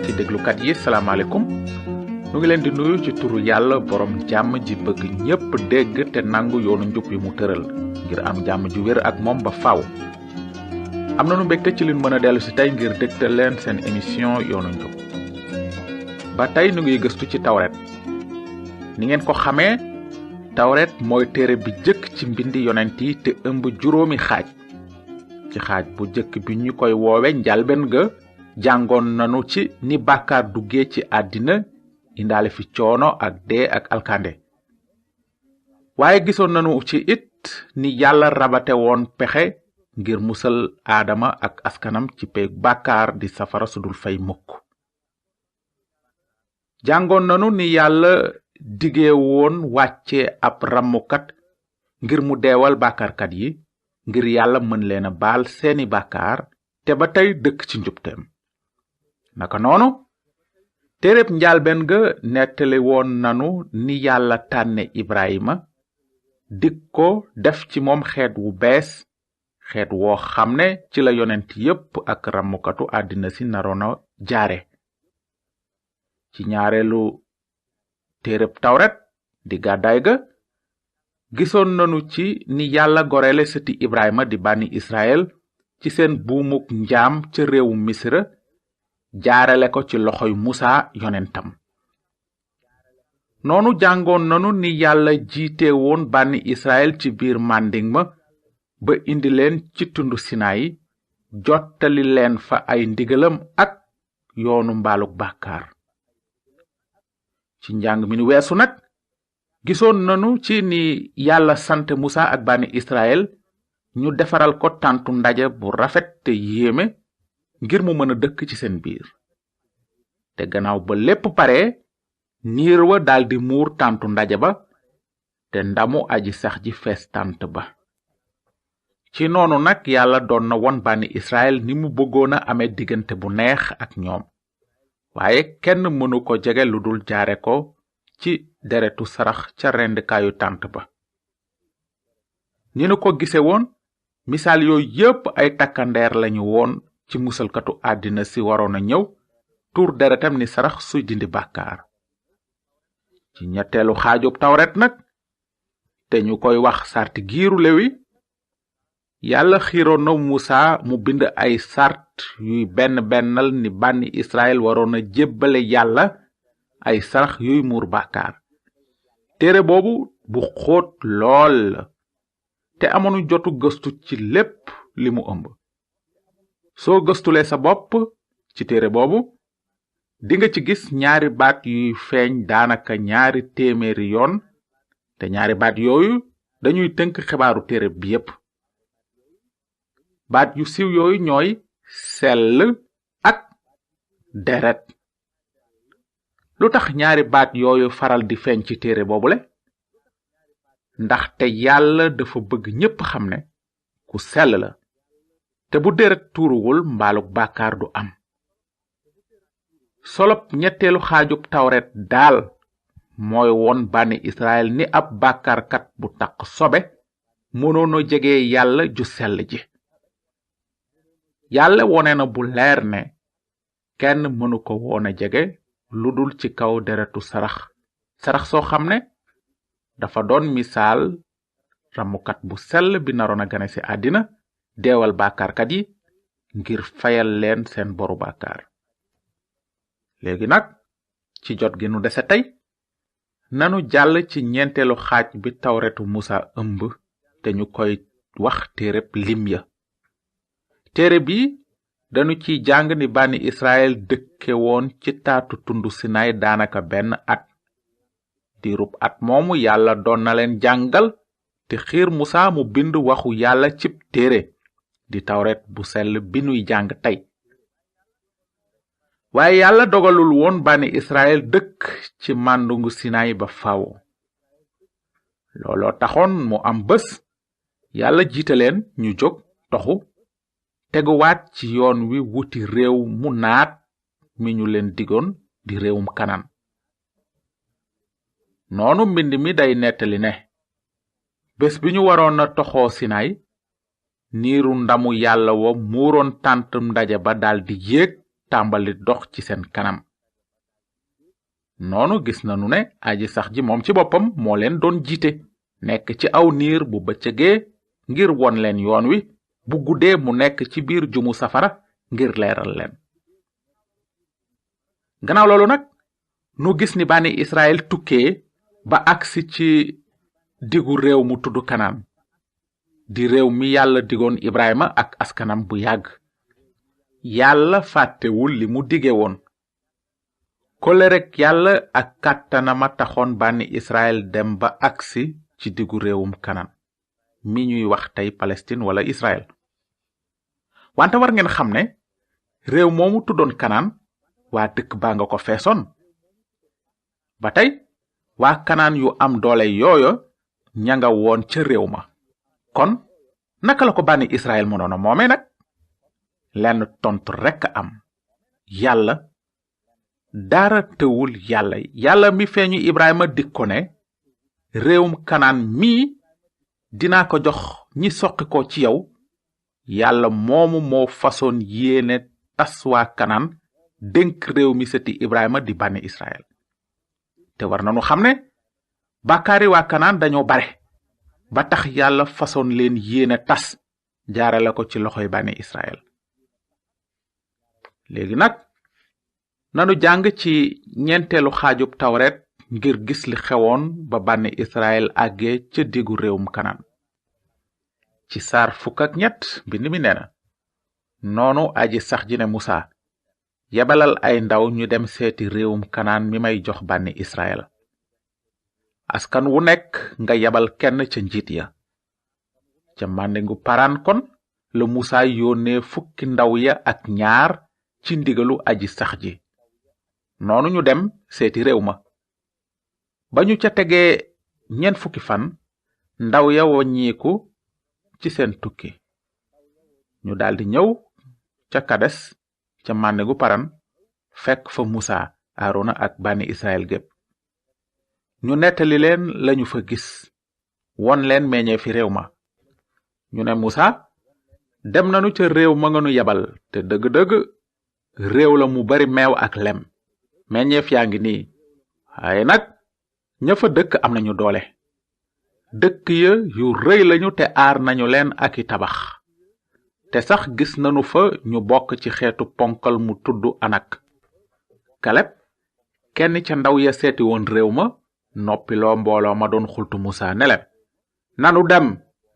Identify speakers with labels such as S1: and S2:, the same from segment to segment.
S1: mbokki déglukat yi salaamaaleykum nu ngi leen di nuyu ci turu yàlla borom jàmm ji bëgg ñépp dégg te nangu yoonu njub yi mu tëral ngir am jàmm ju wér ak moom ba faaw. am na nu mbégte ci liñ mën a dellu si tey ngir dégtal leen seen émission yoonu njub. ba tey nu ngi gëstu ci tawret. ni ngeen ko xamee tawret mooy téere bi jëkk ci mbindi yonent yi te ëmb juróomi xaaj. ci xaaj bu jëkk bi ñu koy woowe njalben ga jàngoon nanu ci ni bàkkaar duggee ci àddina indaale fi coono ak dee ak alkande. waaye gisoon nanu ci it ni yàlla rabate woon pexe ngir musal aadama ak askanam ci peeg bàkkaar di safara sudul fay mukk. jàngoon nanu ni yàlla digee woon wàcce ab rammukat ngir mu deewal bàkkaarkat yi ngir yàlla mën leen a baal seeni bàkkaar te ba tey dëkk ci njubteem. naka noonu téereb njaalbeen ga nettali woon nanu ni yàlla tànne Ibrahima dik ko def ci moom xeet wu bees xeet woo xam ne ci la yonent yépp ak rammukatu àddina si naroona jaare. ci ñaareelu téereb tawret di gàddaay ga gisoon nanu ci ni yàlla gorele sëti Ibrahima di bànni Israël ci seen buumuk njaam ca réewu Misra jaarale ko ci loxoy Musa yonentam. noonu jàngoon nanu ni yàlla jiite woon bànni Israël ci biir màndiŋ ma ba indi leen ci tundu Sinayi jottali leen fa ay ndigalam ak yoonu mbaaluk bàkkaar. ci njàng mi nu weesu nag gisoon nanu ci ni yàlla sant Musa ak bànni Israël ñu defaral ko tàntu ndaje bu rafet te yéeme ngir mu mën a dëkk ci seen biir. te gannaaw ba lépp pare niir wa daldi muur tàntu ndaje ba te ndamu aji sax ji fees tànt ba. ci noonu nag yàlla doon na won bànni Israël ni mu bëggoon a amee diggante bu neex ak ñoom. waaye kenn mënu ko jege lu dul jaare ko ci deretu sarax ca rendkaayu tànt ba. ni nu ko gise woon misaal yooyu yépp ay takkandeer lañu woon ci musalkatu àddina si waroon a ñëw tuur deretam ni sarax suy dindi bàkkaar. ci ñetteelu xaajub tawret nag te ñu koy wax sarti giiru lewi yàlla xiiroon na Musa mu bind ay sart yuy benn bennal ni bànni Israël waroon a jébbale yàlla ay sarax yuy muur bàkkaar. téere boobu bu xóot lool la te amoonu jotu gëstu ci lépp li mu ëmb. soo gëstulee sa bopp ci téere boobu dinga ci gis ñaari baat yuy feeñ daanaka 200 yoon te ñaari baat yooyu dañuy tënk xibaaru téere bi yépp. baat yu siiw yooyu ñooy sell ak deret. lu tax ñaari baat yooyu faral di feeñ ci téere boobule? ndaxte yàlla dafa bëgg ñépp xam ne ku sell la te bu deret tuuruwul mbaaluk bàkkaar du am. solop ñetteelu xaajub tawret daal mooy won bànni Israël ni ab bàkkaarkat bu taq sobe mënoona jege yàlla ju sell ji. yàlla wone na bu leer ne kenn mënu ko woon a jege lu dul ci kaw deretu sarax soo xam ne dafa doon misaal ramukat bu sell bi naroon a gane ci àddina deewal bàkkaarkat yi ngir fayal leen seen boru bàkkaar. léegi nag ci jot gi nu dese tey nanu jàll ci ñeenteelu xaaj bi tawretu Musa ëmb te ñu koy wax téereb lim ya. téere bi dañu ciy jàng ni bànni Israël dëkke woon ci taatu tundu Sinaay daanaka benn at. diirub at moomu yàlla doon na leen jàngal te xiir Musa mu bind waxu yàlla cib téere di tawret bu sell bi nuy jàng tey. waaye yàlla dogalul woon bànni Israël dëkk ci màndungu Sinaay ba faaw. looloo taxoon mu am bés yàlla jiite leen ñu jóg toxu teguwaat ci yoon wi wuti réew mu naat mi ñu leen digoon di réewum Kanaan. noonu mbind mi day nettali ne bés bi ñu waroon a toxoo Sinaay niiru ndamu yàlla wa muuroon tàntum ndaje ba daldi yéeg tàmbali dox ci seen kanam. noonu gis nanu ne aji sax ji moom ci boppam moo leen doon jiite, nekk ci aw niir bu bëccëgee ngir won leen yoon wi, bu guddee mu nekk ci biir jumu safara ngir leeral leen. gannaaw loolu nag nu gis ni bani Israël tukkee ba agsi ci digu réew mu tudd Kanaan, di réew mi yàlla digoon Ibrahima ak askanam bu yàgg. yàlla fàttewul li mu dige woon. kolerek yàlla ak kàttanama taxoon bani Israël dem ba agsi ci digu réewum Kanaan mi ñuy wax tey Palestine wala Israël. wante war ngeen xam ne réew moomu tuddoon Kanaan waa dëkk baa nga ko feesoon. ba tey waa Kanaan yu am doole yooyo ña nga woon ca réew ma. kon naka la ko bànni Israël mënoon a moome nag? lenn tontu rekk am: yàlla. dara tëwul yàlla. yàlla mi feeñu Ibrahima dik ko ne réewum Kanaan mii dinaa ko jox ñi soqi ko ci yow. yàlla moomu moo fasoon yéene tas waa Kanaan dénk réew mi sëti Ibrahima di bànni Israël. te war nanu xam ne bàkkaari waa Kanaan dañoo bare ba tax yàlla fasoon leen yéene tas jaarale ko ci loxoy bànni Israël. léegi nag nanu jàng ci ñeenteelu xaajub tawret ngir gis li xewoon ba bànni Israël àggee ca diggu réewum Kanaan. ci saar 13 mbind mi nee na: noonu aji sax ji ne Musa, yebalal ay ndaw ñu dem seeti réewum Kanaan mi may jox bànni Israël. askan wu nekk nga yebal kenn ca njiit ya. ca màndingu Paraan kon la Musa yónnee 10 ndaw ya ak ñaar ci ndigalu aji sax ji. noonu ñu dem seeti réew ma. ba ñu ca tegee 40 fan, ndaw ya woññiku ci seen tukki. ñu daldi ñëw ca Kades ca màndingu Paran fekk fa Musa, Aarona ak bànni Israël gépp. ñu nettali leen lañu fa gis, won leen meññeefi réew ma. ñu ne Musa, dem nanu ca réew ma nga nu yebal, te dëgg-dëgg réew la mu bari meew ak lem. meññeef yaa ngi nii, waaye nag ña fa dëkk am nañu doole. dëkk ya yu rëy lañu te aar nañu leen ak i tabax. te sax gis nanu fa ñu bokk ci xeetu ponkal mu tudd Anak. Kaleb, kenn ca ndaw ya seeti woon réew ma, noppiloo mbooloo ma doon xultu Musa ne leen: nanu dem,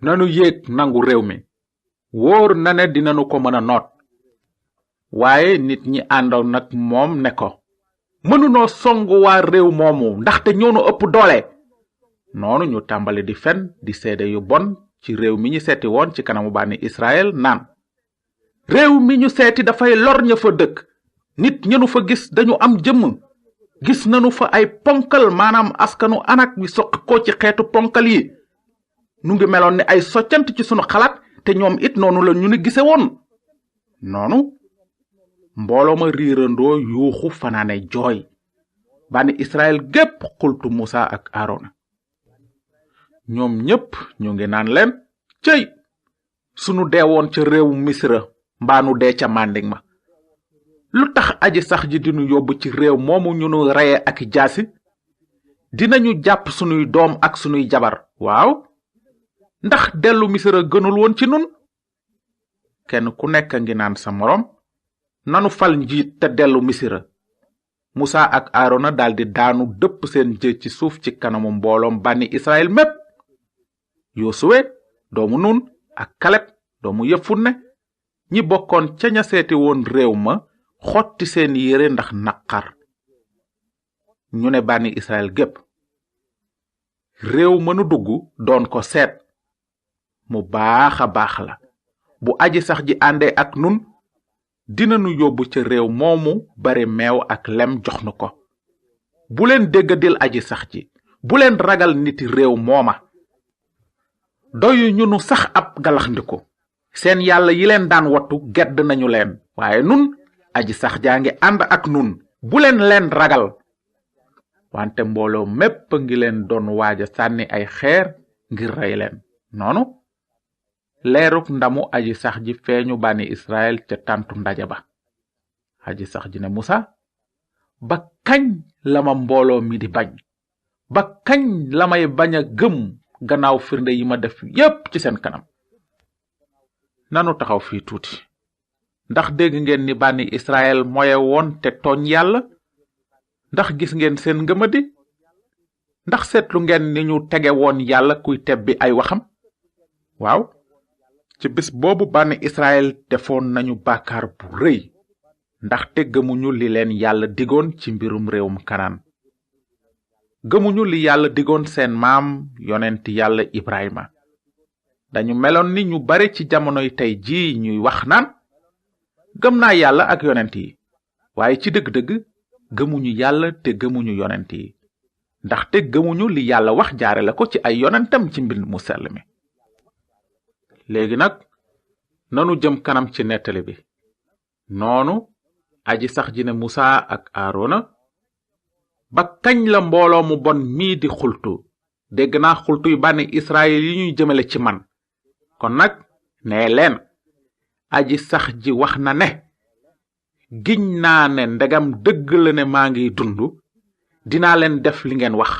S1: nanu yéeg nangu réew mi. wóor na ne dinanu ko mën a noot. waaye nit ñi àndoon nag moom ne ko: mënunoo songu waa réew moomu ndaxte ñoonu ëpp doole. noonu ñu tàmbali di fen di seede yu bon ci réew mi ñu seeti woon ci kanamu bànni Israël naan: réew mi ñu seeti dafay lor ña fa dëkk. nit ñenu fa gis dañu am jëmm. gis nanu fa ay ponkal, maanaam askanu Anak wi soqi ko ci xeetu ponkal yi. nu ngi meloon ni ay soccant ci sunu xalaat, te ñoom it noonu la ñu ni gise woon. noonu mbooloo ma riirandoo yuuxu fanaane jooy. bànni Israël gépp xultu Musa ak Aarona. ñoom ñépp ñu ngi naan leen: cëy, sunu deewoon ca réewu Misra mbaa nu dee ca mànding ma. lu tax aji sax ji dinu yóbbu ci réew moomu ñu nu reye ak jaasi? dinañu jàpp sunuy doom ak sunuy jabar. waaw, ndax dellu Misra gënul woon ci nun? kenn ku nekk ngi naan sa moroom: nanu fal njiit te dellu Misra. Musa ak Aarona daldi daanu dëpp seen jë ci suuf ci kanamu mbooloom bànni Israël mépp. Yosuwe doomu Nun ak Kaleb doomu Yefunne ñi bokkoon ca ña seeti woon réew ma xotti seen yére ndax naqar. ñu ne bànni Israël gépp: réew mënu dugg doon ko seet mu baax a baax la. bu aji sax ji àndee ak nun, dinanu yóbbu ca réew moomu bare meew ak lem jox nu ko. bu leen déggadil aji sax ji, bu leen ragal niti réew mooma. doyu ñu nu sax ab galaxndiku. seen yàlla yi leen daan wattu gedd nañu leen, waaye nun aji sax jaa ngi ànd ak nun, bu leen ragal. wante mbooloo mépp ngi leen doon waaja sànni ay xeer ngir rey leen. noonu leeruk ndamu aji sax ji feeñu bànni Israël ca tàntu ndaje ba. aji sax ji ne Musa, ba kañ la ma mbooloo mi di bañ, ba kañ la may bañ a gëm gannaaw firnde yi ma def yépp ci seen kanam. Nanu taxaw fii tuuti. Ndax dégg ngeen ni bànni Israël moye woon te tooñ yàlla? Ndax gis ngeen seen ngëmadi? Ndax seetlu ngeen ni ñu tege woon yàlla kuy tebbi ay waxam? Waaw, ci bis boobu bànni Israël defoon nañu bàkkaar bu rëy, ndaxte gëmuñu li leen yàlla digoon ci mbirum réewum Kanaan. Gëmuñu li yàlla digoon seen maam yonent yàlla Ibrahima. Dañu meloon ni ñu bare ci jamonoy tey jii ñuy wax naan, gëm naa yàlla ak yonent yi, waaye ci dëgg-dëgg gëmuñu yàlla te gëmuñu yonent yi, ndaxte gëmuñu li yàlla wax jaare la ko ci ay yonentam ci mbind mu sell mi. Léegi nag nanu jëm kanam ci nettali bi. Noonu aji sax ji ne Musa ak Aarona, ba kañ la mbooloo mu bon mii di xultu? Dégg naa xultu yu bànni Israël yi ñuy jëmale ci man. Kon nag nee leen, aji sax ji wax na ne, giñ naa ne ndegam dëgg la ne maa ngi dund, dinaa leen def li ngeen wax.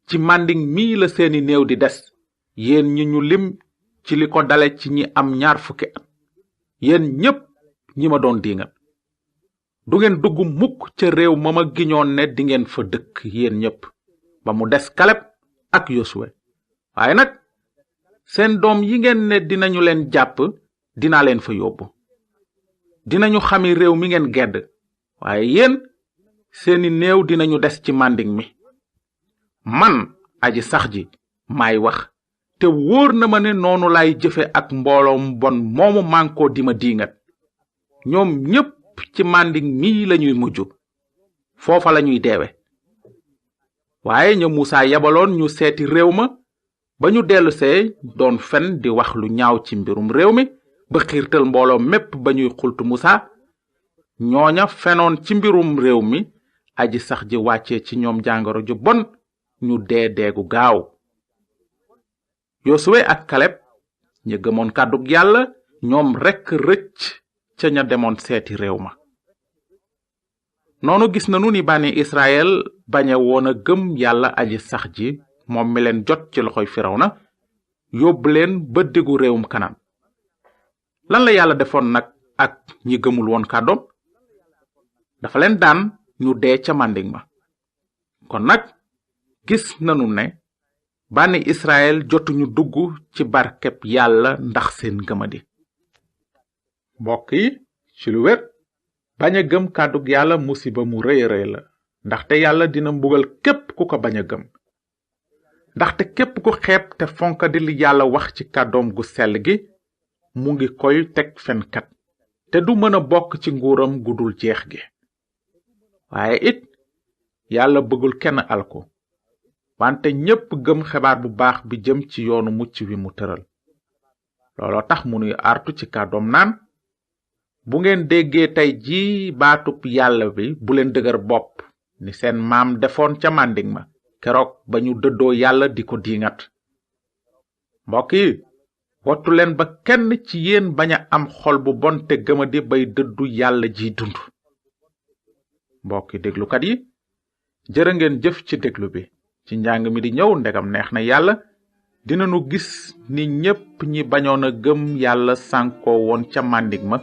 S1: Ci mànding mii la seeni néew di des, yéen ñi ñu lim ci li ko dale ci ñi am 20 at, yéen ñépp ñi ma doon diingat. Du ngeen dugg mukk ca réew ma ma giñoon ne di ngeen fa dëkk yéen ñépp, ba mu des Kaleb ak Yosuwe. waaye nag seen doom yi ngeen ne dinañu leen jàpp, dinaa leen fa yóbbu. Dinañu xami réew mi ngeen gedd, waaye yéen seeni néew dinañu des ci mànding mi. Man aji sax ji maay wax, te wóor na ma ne noonu lay jëfe ak mbooloom bon moomu mànkoo di ma diingat. Ñoom ñépp ci mànding mii lañuy mujj, foofa lañuy deewe. waaye ña Musaa yabaloon ñu seeti réew ma, ba ñu dellusee doon fen di wax lu ñaaw ci mbirum réew mi, ba xiirtal mbooloo mépp ba ñuy xultu Musaa, ñooña fenoon ci mbirum réew mi, aji sax ji wàccee ci ñoom jàngoro ju bon, ñu dee deegu gaaw. Yosuwe ak Kaleb ña gëmoon kàddug yàlla, ñoom rekk rëcc ca ña demoon seeti réew ma. Noonu gis nanu ni bànni Israël bañe woon a gëm yàlla aji sax ji, moom mi leen jot ci loxoy Firawna, yóbbu leen ba diggu réewum Kanaan. Lan la yàlla defoon nag ak ñi gëmul woon kàddoom? Dafa leen daan ñu dee ca mànding ma. Kon nag gis nanu ne bànni Israël jotuñu dugg ci barkeb yàlla ndax seen gëmadi. Mbokk yi, ci lu wér, bañ a gëm kàddug yàlla musiba mu rëy rëy la, ndaxte yàlla dina mbugal képp ku ko bañ a gëm. Ndaxte képp ku xeeb te fonkadi li yàlla wax ci kàddoom gu sell gi, mu ngi koy teg fenkat, te du mën a bokk ci nguuram gu dul jeex gi. waaye it yàlla bëggul kenn alku, wante ñépp gëm xibaar bu baax bi jëm ci yoonu mucc wi mu tëral. looloo tax mu nuy artu ci kàddoom naan, bu ngeen déggee tey ji baatub yàlla bi, bu leen dëgër bopp ni seen maam defoon ca mànding ma, keroog ba ñu dëddoo yàlla di ko diingat. mbokk yi, wattu leen ba kenn ci yéen bañ a am xol bu bon te gëmadi bay dëddu yàlla ji dund. mbokki déglukat yi, jërë ngeen jëf ci déglu bi. ci njàng mi di ñëw, ndegam neex na yàlla, dinanu gis ni ñépp ñi bañoon a gëm yàlla sànkoo woon ca mànding ma,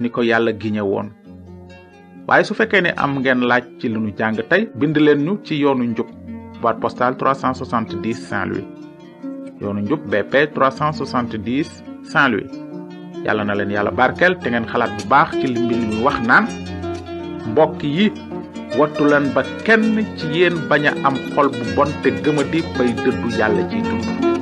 S1: ni ko yàlla giñe woon. waaye su fekkee ne am ngeen laaj ci li nu jàng tey, bind leen ñu ci yoonu njub, boîte postale 370 Saint-Louis. yoonu njub BP 370 Saint-Louis. yàlla na leen yàlla barkeel te ngeen xalaat bu baax ci li mbind mi wax naan, mbokk yi, wattu leen ba kenn ci yéen bañ a am xol bu bon te gëmadi bay dëddu yàlla ji dund.